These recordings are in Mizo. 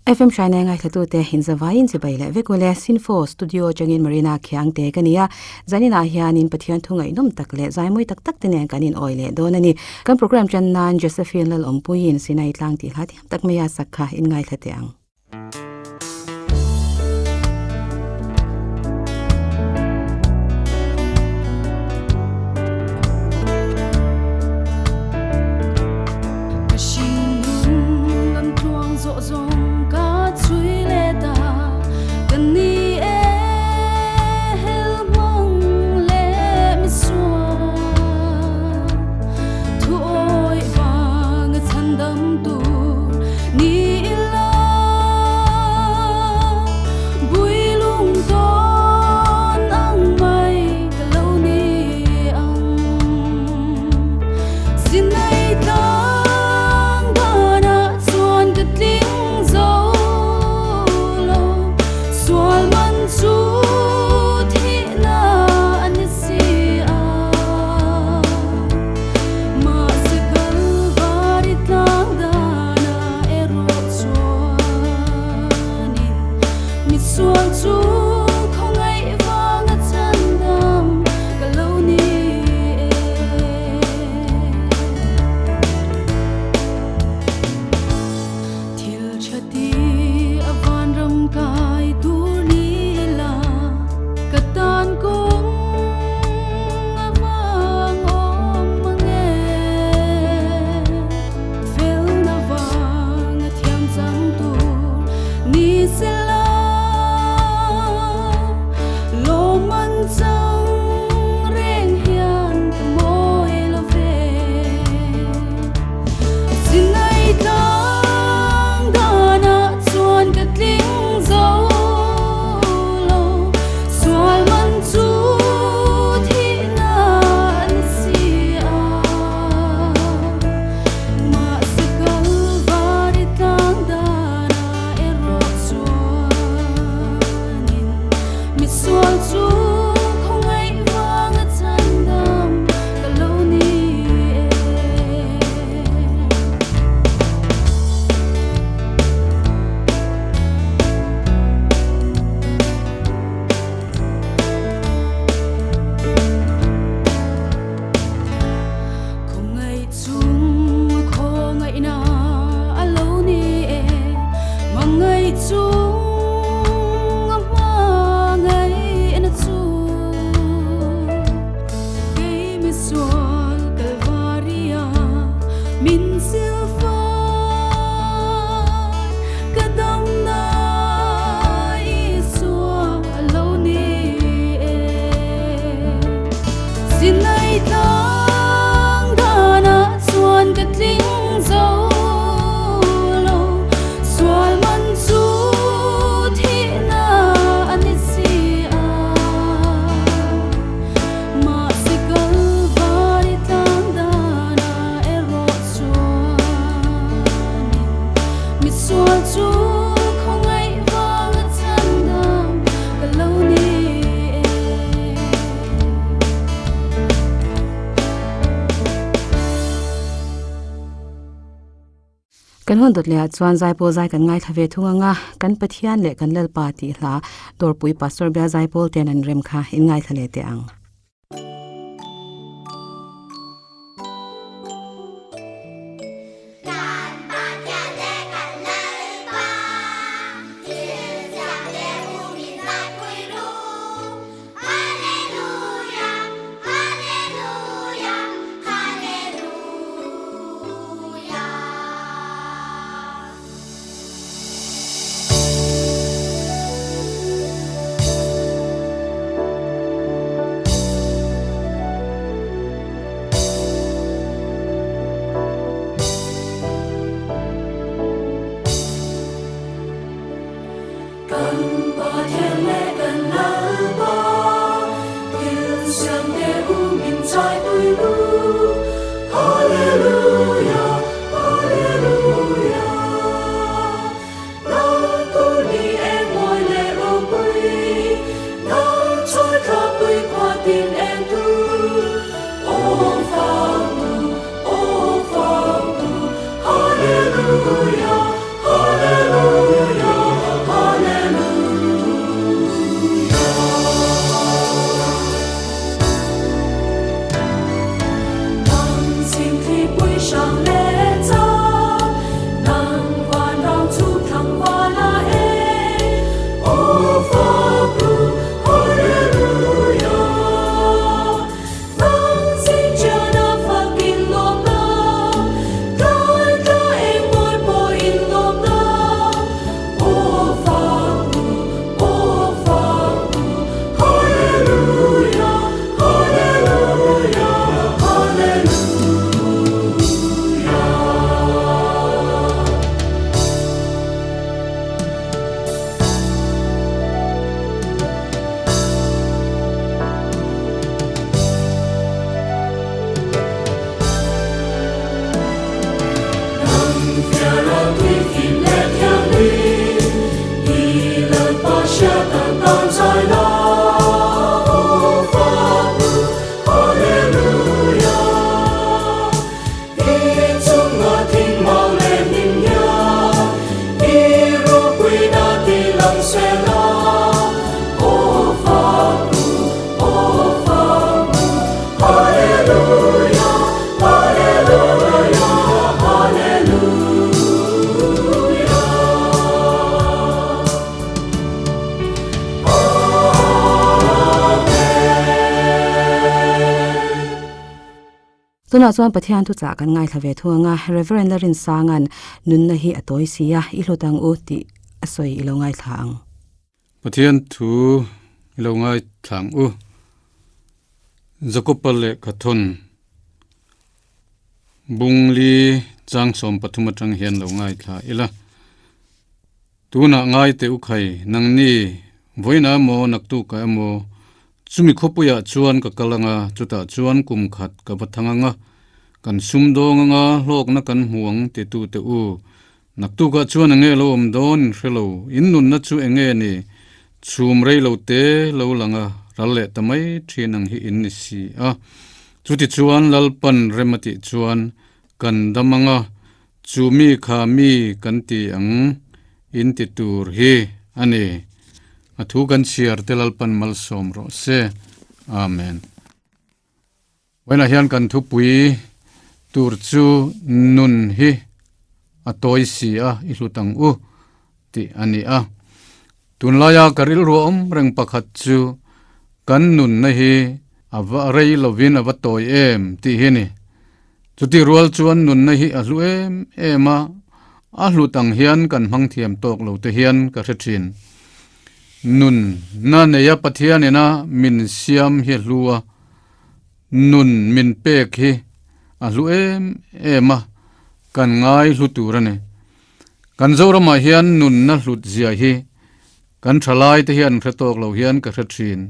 FM Hrainai ngaithlatute inzavaiin chibai leh vek ule Sinfo Studio atangin Marina Khiangte ka ni a, zaninah hianin Pathian thu ngaihnawm tak leh zaimawi tak tak te nen kan inawi leh dawn a ni. Kan program tan nan Josephine Lalawmpuiin Sinai tlang tih hla thiam tak mai a sak kha in ngaithla teh ang. Kan hun dawt lehah chuan Zaipawl zai kan ngaithla ve thung ang a, kan Pathian leh kan Lalpa tih hla Dawrpui Pastor Bia Zaipawl ten an rem kha in ngaithla leh teh ang. Hallelujah, Hallelujah. dam se la, aw fak u, aw fak u, Hallelujah, Hallelujah, Hallelujah. Tunah chuan Pathian thuchah kan ngaithla ve thung anga Reverend Larinsanga'n nunna hi a tawi si a, i hlut ang u tih a sawi i lo ngaithla ang. Pathian thu i lo ngaithla ang u. Jakopa lehkhathawn Bungli chang 13 atang hian lo ngaithla ila. Tunah ngai teh u khai, nangni vawiinah emaw naktukah emaw chumi khawpuiah chuan ka kal anga, chutah chuan kum khat ka va thang anga, kan sumdawng anga hlawkna kan hmu ang titu teh u. Naktukah chuan enge lo awm dawn in hre lo, in nunna chu enge ni, chhum rei lo te lo lang a, ral leh ta mai thin ang hi in ni si a. Chutichuan Lalpan rem a tih chuan kan dam anga, Chu mi kha mi kan ti ang in ti tur hi a ni. A thu kan chhiar te Lalpan malsawm rawh se. Amen. Vawiinah hian kan thupui tur chu nun hi a tawi si a, i hlut ang u tih a ni a. Tunlaia ka rilru awm reng pakhat chu kan nunna hi a va rei lovin a va tawi em tih hi a ni. Chuti rual chuan nunna hi a hlu em em a, a hlut ang hian kan hmang thiam tawk lo te hian ka hre thin. Nunna neia Pathian ina min siam hi a hlu a, nun min pek hi a hlu em em a, kan ngai hlu tur a ni. Kan Zoramah hian nunna hlut zia hi kan thalai te hian hre tawk lo hian ka hre thin.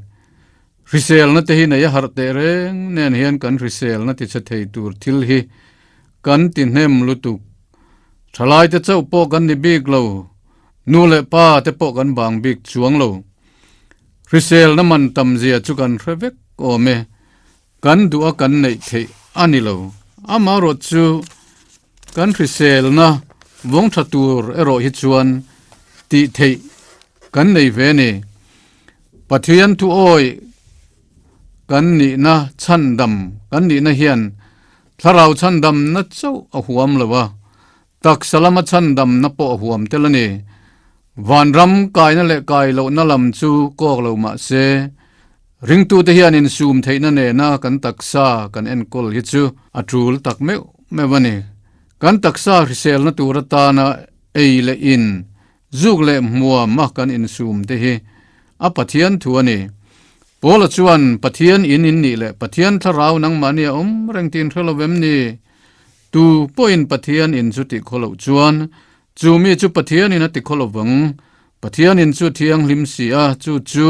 Hriselna te hi nei a harh teh reng nen hian kan hriselna ti chhe thei tur thil hi kan ti hnem lutuk. Thalai te chauh pawh kan ni bik lo, nu leh pa te pawh kan bang bik chuang lo. Hriselna man tam zia chu kan hre vek awm e, kan duh a kan neih theih a ni lo. Amaherawh chu Kan hriselna vawng tha tur erawh hi chuan tih theih kan nei ve a ni. Pathian thu awi kan nihna chhandam kan nihna hian thlarau chhandamna chauh a huam lo a, taksa lama chhandamna pawh a huam tel a ni. Vanram kaina leh kai lohna lam chu kawk lo mah se, ringtute hian insum theihna nena kan taksa kan enkawl hi chu a tul tak meuh meuh a ni. Kan taksa hriselna tur atana ei leh in, zuk leh hmuam a kan insum te hi a Pathian thu a ni. Paula chuan Pathian in in nih leh Pathian thlarau nangmahni a awm reng tih in hre lo vem ni? Tu pawhin Pathian in chu tih khaw loh chuan Chu mi chu Pathianin a ti khaw lo vang. Pathianin chu thianghlim si a, chu chu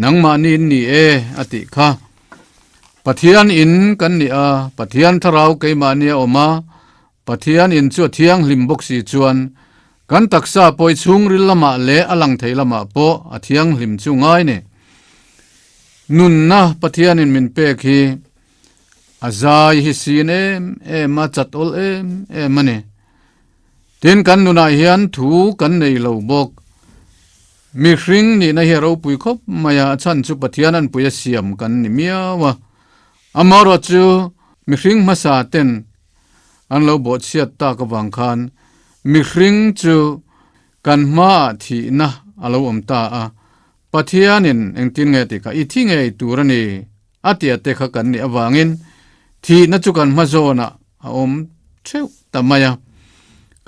nangmahni in ni e, a tih kha. Pathian in kan ni a, Pathian thlarau keimahni a awm a, Pathian in chu a thianghlim bawk si chuan kan taksa pawi chhungril lamah leh a lang thei lamah pawh a thianghlim chu ngai ni. Nunna Pathianin min pek hi a zai hi sin em em a, chat awl em em a ni. Tin, kan nunah hian thu kan nei lo bawk. Mihring nihna hi a ropui khawp mai a, a chhan chu Pathian anpui a siam kan ni miau a. Amaherawh chu mihring hmasa ten an lo bawhchhiat tak avang khan mihring chu kan hmaah thihna a lo awm ta a. Pathianin engtin nge tih kha i thi ngei tur a ni a tia te kha kan nih avangin thihna chu kan hma zawnah a awm theuh ta mai a.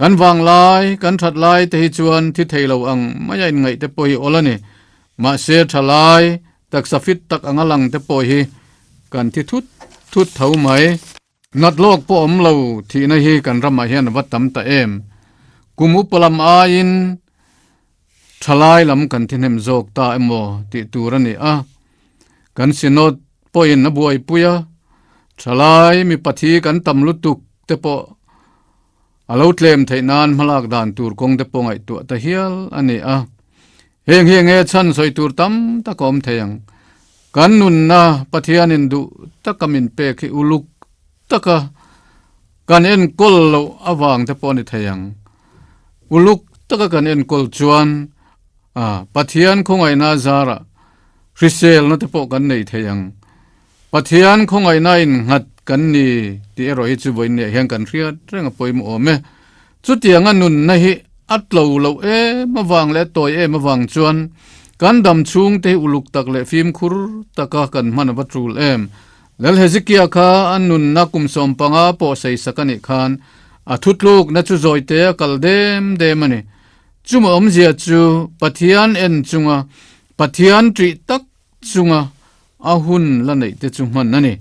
Kan vang lai, kan that lai te hi chuan thi thei lo ang maia inngaih te pawh hi awl a ni. Mahse tha lai, taksa fit tak anga lang te pawh hi kan thi thut thut tho mai. Nat lawk pawh awm lo thihna hi kan ramah hian a va tam ta em. Kum upa lam aiin thalai lam kan thihnem zawk ta emaw tih tur a ni a. Kan Synod pawhin a buaipui a, thalai mipa thi kan tam lutuk te pawh a lo tlem theih nan hmalak dan tur kawng te pawh ngaihtuah ta hial a ni a. Heng hi enge chhan sawi tur tam tak a awm thei ang. Kan nunna Pathianin duh taka min pek hi uluk taka kan enkawl loh avang te pawh a ni thei ang. Uluk taka kan enkawl chuan. A, Pathian khawngaihna zarah hriselna te pawh kan nei thei ang. Pathian khawngaihna innghat kan ni tih erawh hi chu vawiinniah hian kan hriat reng a pawimawh awm e. Chutianga nunna hi a tlo loh em avang leh a tawi em avang chuan kan dam chhungte hi uluk tak leh fimkhur taka kan hman a va tul em. Lal Hezekia kha a nunna kum 15 pawh seisak a nih khan a thutlukna chu zawite a kal dem dem a ni. Chuma awmzia chu Pathian en chunga Pathian ṭih tak chunga a hun la neih te chu hman a ni.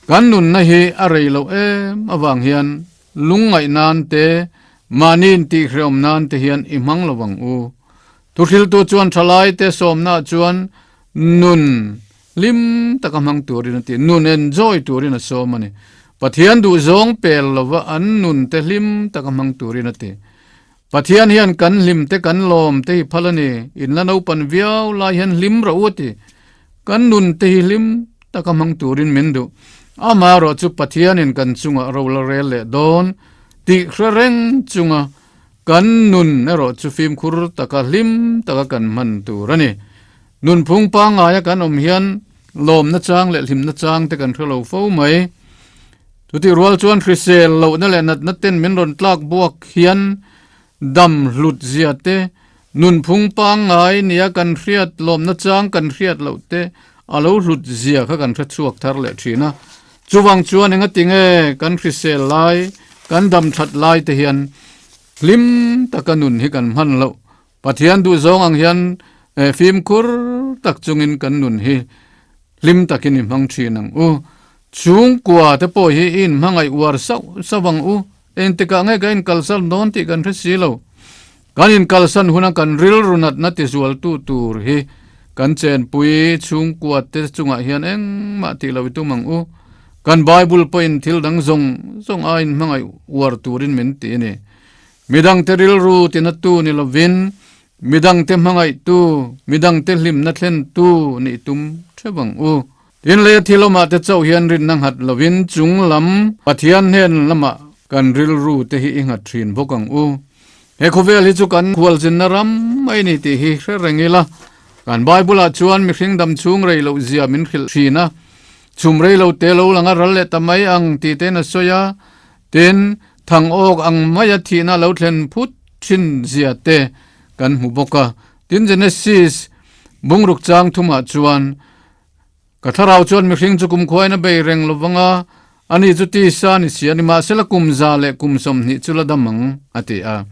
Kan nunna hi a rei loh em avang hian lungngaih nan te, mahni intihhrehawm nan te hian i hmang lo ang u. Thuhriltu chuan thalai te sawmna chuan nun hlim taka hmang turin a ti, nun enjoy turin a sawm a ni. Pathian duhzawng pel lova an nun te hlim taka hmang turin a ti. Pathian hian kan hlim te kan lawm te hi phal a ni, in la naupan viau lai hian hlim rawh u a ti. Kan nun te hi hlim taka hmang turin min duh. Amaherawh chu Pathianin kan chungah ro la rel leh dawn tih hre reng chunga kan nun erawh chu fimkhur taka hlim taka kan hman tur a ni. Nunphung pangngaia kan awm hian lawmna chang leh hlimna chang te kan hre lo fo mai. Chutih rual chuan hrisel lohna leh natna ten min rawn tlak buak hian dam hlut zia te, nunphung pangngai nia kan hriat lawmna chang kan hriat loh te a lo hlut zia kha kan hre chhuak thar leh thin a. Chuvang chuan engatinge kan hrisel lai, kan dam that lai te hian hlim taka nun hi kan hman loh. Pathian duhzawng ang hian fimkhur tak chungin kan nun hi hlim takin i hmang thin ang u. Chhungkua te pawh hi i inhmangaih uar sauh sauh ang u. Engtikah nge ka inkalsan dawn tih kan hre si lo. Kan inkalsan huna kan rilru natna tizualtu tur hi kan chenpui chhungkua te chungah hian engmah tih lo i tum ang u. Kan Bible pawhin thil dang zawng zawng a inhmangaih uar turin min ti a ni. Midangte rilru tinatu ni lovin, midangte hmangaihtu, midangte hlimna thlentu nih tum theuh ang u. Tin, lei a thil awmah te chauh hian rinna nghat lovin chung lam Pathian hnen lamah kan rilru te hi i nghat thin bawk ang u. He khawvel hi chu kan khualzinna ram mai ni tih hi hre reng ila, kan Bible-ah chuan mihring dam chhung rei loh zia min hrilh thin a, chhum rei lo te lo lang a ral leh ta mai ang tih tein a sawi a, Tin, thang awk ang maia thihna lo thlen phut thin zia te kan hmu bawk a. Tin, Genesis bungruk chang thumah chuan, Ka thlarau chuan mihring chu kumkhuain a bei reng lo vang a, ani chu tisa a ni si a, nimahsela kum za leh kum 20 chu la dam ang, a ti a.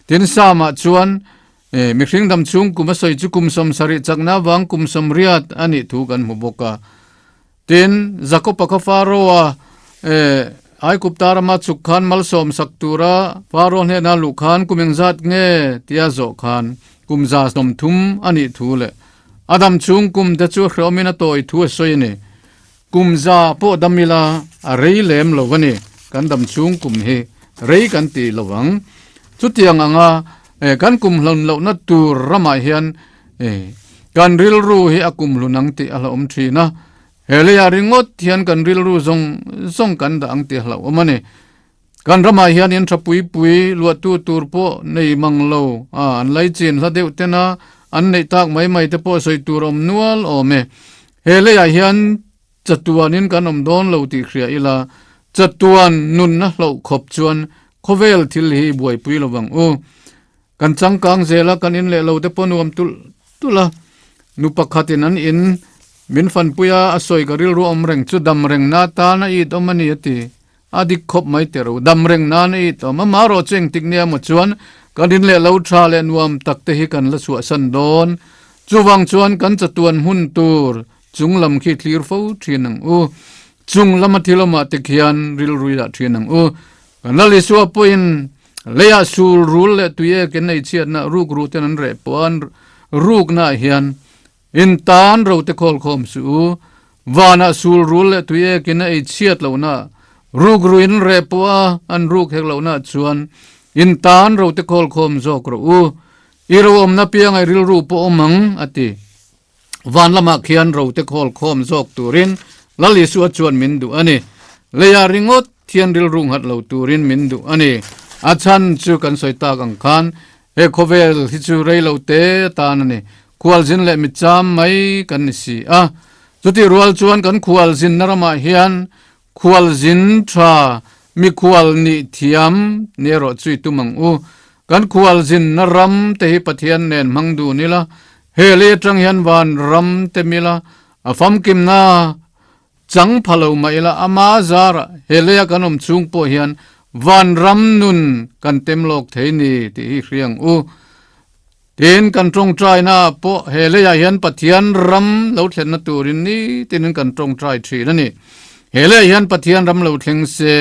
Tin, Psalm-ah chuan, Mihring dam chhung kum a sawi chu kum 70 chakna avang kum 80 a nih thu kan hmu bawk a. Tin, Jakob-a kha Faro-a Aigupta rama chhuk khan malsawm sak tura Faro hnena luh khan kum engzat nge tia zawh khan kum 30 a nih thu leh a dam chhung kum te chu hreawmin a tawi thu a sawi a ni. Kum za pawh dam ila a rei lem lo a ni. Kan dam chhung kum hi rei kan ti lo ang. Chutiang anga kan kum hlun lohna tur ramah hian Kan rilru hi a kumhlun ang tih a hlauhawm thin a, he leiah ringawt hian kan rilru zawng zawng kan dah ang tih a hlauhawm a ni. Kan ramah hian in tha pui pui luahtu tur pawh nei mang lo a, an laichin hla deuh tena an neih tak mai mai te pawh sawi tur awm nual awm e. He leiah hian chatuanin kan awm dawn lo tih hria ila, chatuan nunna hlauh khawp chuan khawvel thil hi buaipui lo vang u. Kan changkang zel a, kan in leh lo te pawh nuam tulh tulh a. Nu pakhatin an in min fanpui a, a sawi ka rilru awm reng chu dam reng na tan a it awm a ni a ti. A dik khawp mai teh ro, dam reng nan a it awm. Amaherawh chu engtik nia maw chuan kan in leh lo tha leh nuam tak te hi kan la chhuahsan dawn. Chuvang chuan kan chatuan hmun tur chung lam khi thlir fo thin ang u. Chung lama thil awmah te khian rilru i dah thin ang u. Kan Lal Isua pawhin Leiah sul rul leh tui ek in ei chhiatna ruk ru ten an reh pawh an rukna ah hian in tan ro te khawl khawm suh u. Vanah sul rul leh tui ek in a ei chhiat lohna ruk ru in reh pawh a an ruk hek lohna ah chuan in tan ro te khawl khawm zawk rawh u. I ro awmna piang ai rilru pawh awm ang, a ti. Van lamah khian rote khawl khawm zawk turin Lal Isua chuan min duh a ni. Leiah ringawt thian rilru nghat lo turin min duh a ni. A chhan chu kan sawi tak ang khan. He khawvel hi chu rei lo te atan a ni. Khualzin leh mitcham mai kan ni si a. Chutih rual chuan kan khualzinna ramah hian khualzin tha mikhual nih thiam ni erawh chu i tum ang u. Kan khualzinna ram te hi Pathian nen hmang dun ila, he lei atang hian van ram te mila a famkimna Chang pha lo mah ila ama zarah he leia kan awm chhung pawh hian vanram nun kan tem lawk thei ni tih hi hriang u. Tin, kan tawngtaina ah pawh he leiah hian Pathian ram lo thlenna turin nitinin kan tawngtai thin a ni. He leiah hian Pathian ram lo thleng se,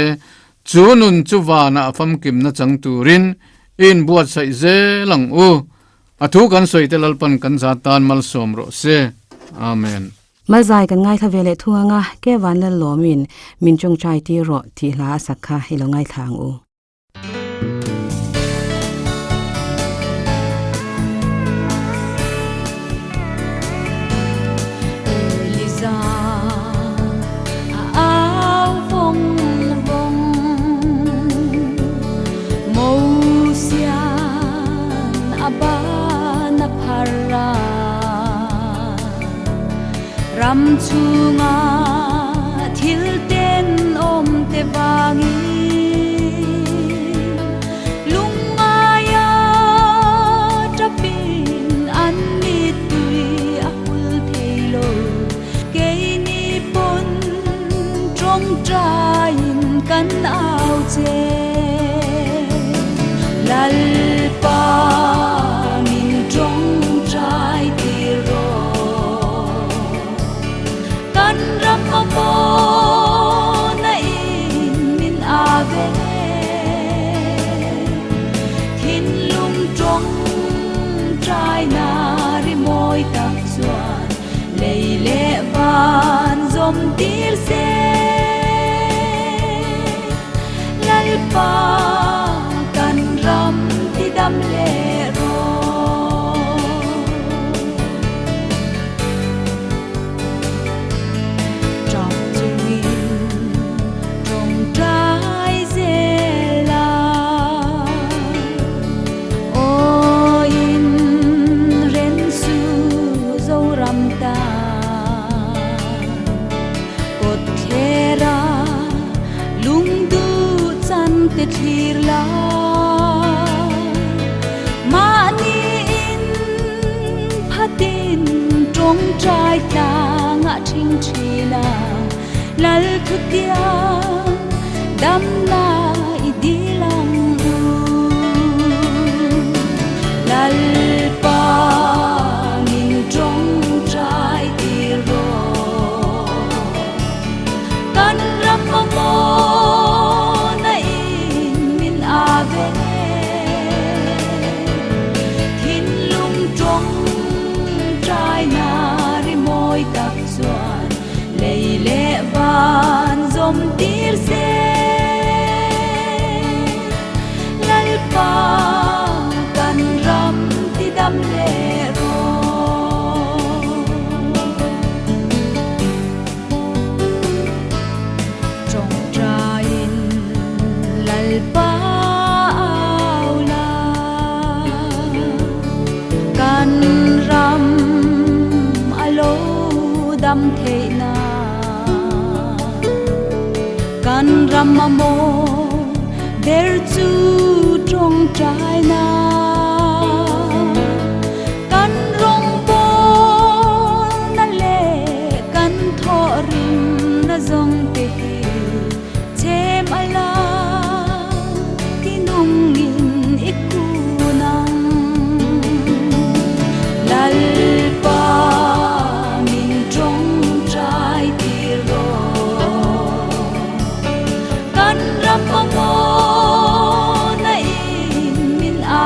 chu nun chu vanah a famkimna chang turin i inbuatsaih zel ang u. A thu kan sawi te Lalpan kan za tan malsawm rawh se. Amen. Malzai kan ngaithla ve leh thung anga ke van lal lawmin min tawngtai tir rawh tih hla a sak kha i lo ngaithla ang u. Eliza a au vawng vawng Mosian a ban a phar a. Ram chhunga thil tenawm te vangin lungngaia tapin an mittui a hul thei lo. Keini pawn tawngtaiin kan au che. Lalpa min tawngtai tir rawh. Kan ram mamawna in min a ve. Thinlung tawngtaina rimawi tak chuan lei leh van zawm tir se. Lalpa kan ram ti dam leh rawh. Tap chungin tawngtai zel a, aw in ren su Zoram tan. Kawtthler a lungdu chan te thlir la, mahni in phatin tawngtai tlangah thing thin a, Lal thutiang damna i dil ang u. Lalpa min tawngtai tir rawh. Kan ram mamawna in min a ve. Thinlung tawngtaina rimawi tak chuan lei leh van zawm tir se. Lalpa kan ram ti dam leh rawh. Tawngtaiin Lalpa au la, kan ram a lo dam theih nan. Kan ram mamawh ber chu tawngtaina. Kan rawngbawlna leh kan thawhrimna zawng te hi chhem a la tinungin i kun ang. Lalpa min tawngtai tir rawh. Kan ram mamawna in min a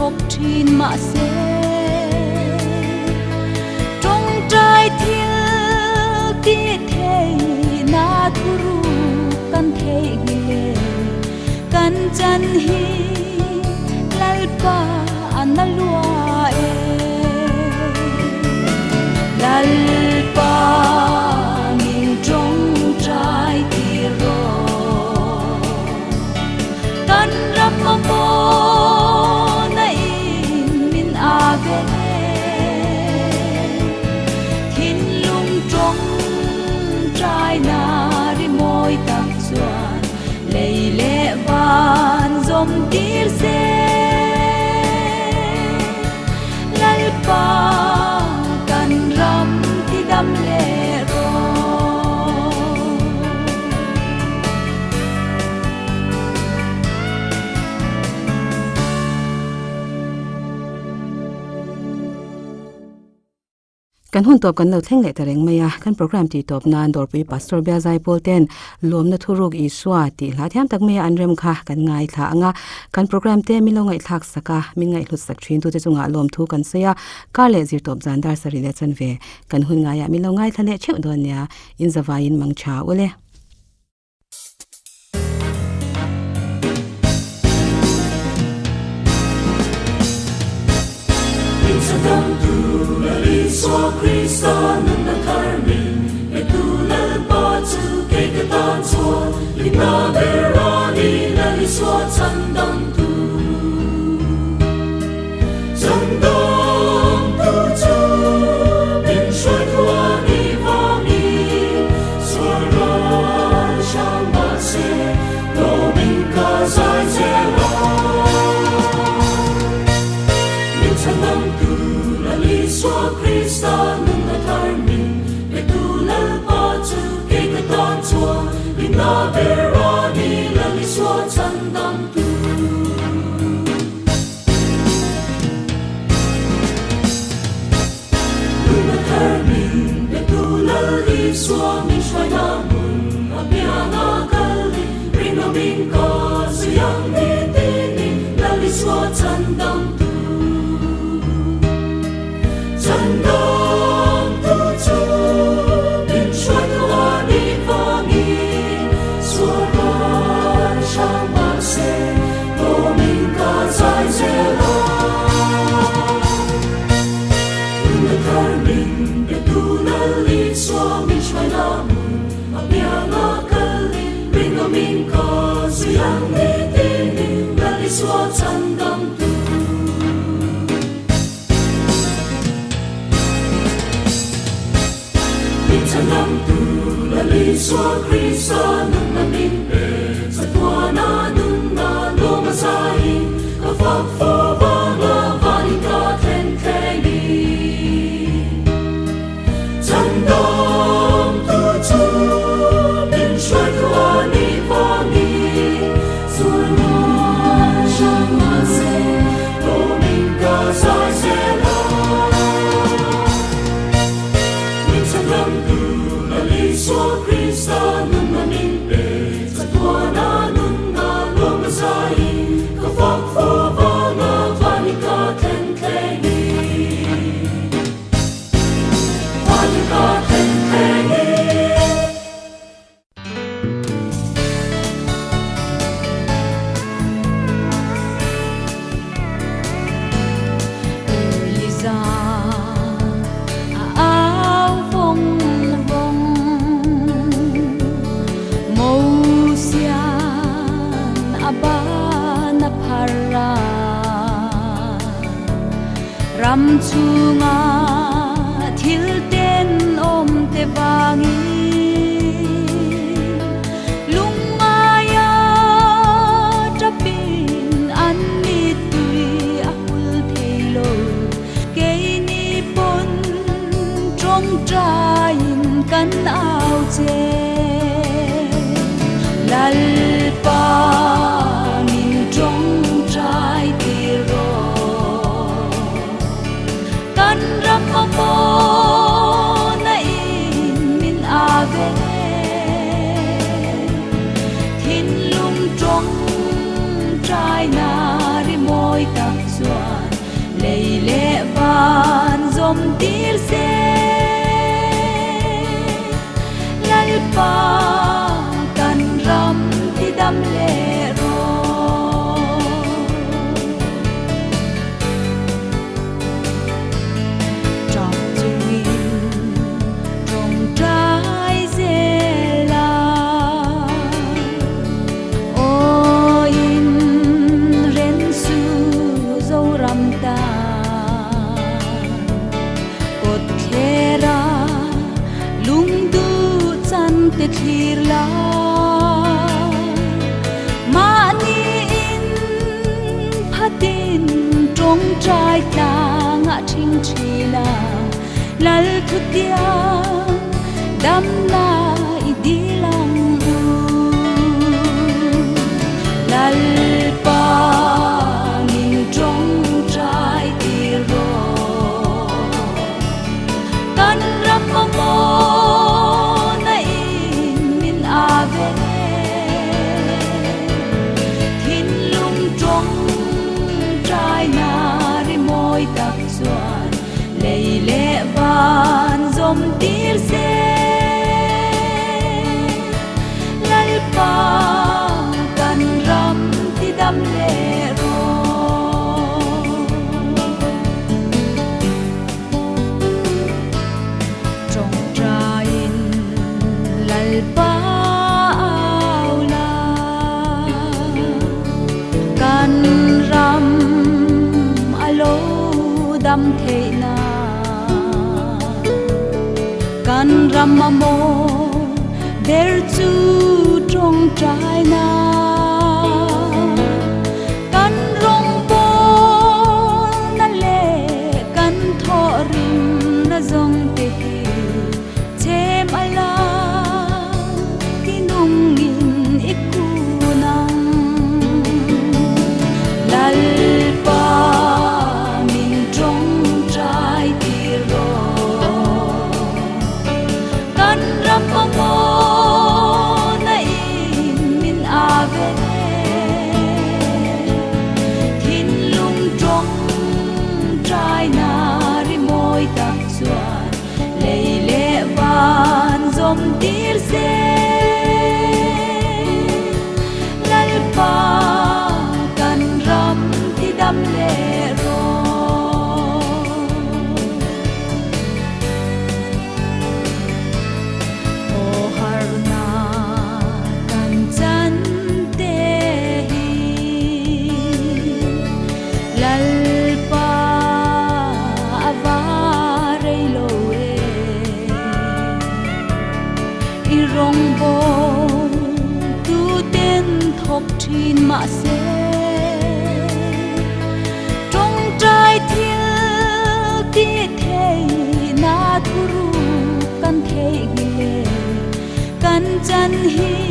thawk thin mahse tawngtai thil ti thei na thuru kan theihnghilh e kan chan hi Lalpa an a lua e Lalpa min tawngtai tir rawh kan ram mamawh na in min a ve thinlung tawngtai na rimawi tak chuan lei leh van zawm tir se Lalpa kan ram ti dam leh rawh. Kan hun tawp kan lo thleng leh ta reng mai a, kan program tih tawp nan Dawrpui Pastor Bia Zaipawl ten Lawmna Thuruk Isua tih hla thiam tak maia an rem kha kan ngaithla ang a, kan program te min lo ngaihthlak sak a, min ngaihhlut sak thin tute chungah lawmthu kan sawi a, kar leh zirtawp zan dar sarih leh chanve kan hun ngaiah min lo ngaithla leh theuh dawn nia, inzavaiin mang tha ule. Eliza a au vawng vawng Mosian a ban a phar a Ram chhunga thil tenawm te vangin Lungngaia tapin an mittui a hul thei lo Keini pawn tawngtaiin kan au che Lalpa min tawngtai tir rawh Kan ram mamawh na in min a ve Thinlung tawngtai na rimawi tak chuan. Lei leh van zawm tir se. Lalpa kan ram ti dam leh rawh. Tap chungin tawngtai zel a. Aw in ren su Zoram tan kawt thler a lungdu chan te thlir la mahni in phatin tawngtai tlangah thing thin a Lal thutiang damna i dil ang u. Lalpa min tawngtai tir rawh. Kan ram mamawna in min a ve. Thinlung tawngtaina rimawi tak chuan Lei leh van zawm tir se Lalpa kan ram ti dam leh rawh. Tawngtaiin Lalpa au la kan ram a lo dam theih na kan ram mamawh ber chu tawngtai na kan rawngbawlna leh kan thawhrimna zawng te hi Chhem a la tinungin i kun ang. Lalpa min tawngtai tir rawh. Kan ram mamawna in min a ve. Thinlung tawngtai na rimawi tak chuan. Lei leh van zawm tir se Lalpa kan ram ti dam leh rawh. Aw harhna kan chan te hi Lalpa a va rei lo e. I rawngbâwl tu ten thawk ṭhin mahse, ṭawngṭai thil tih theihna thuruk kan theihnghilh e, kan chan hi.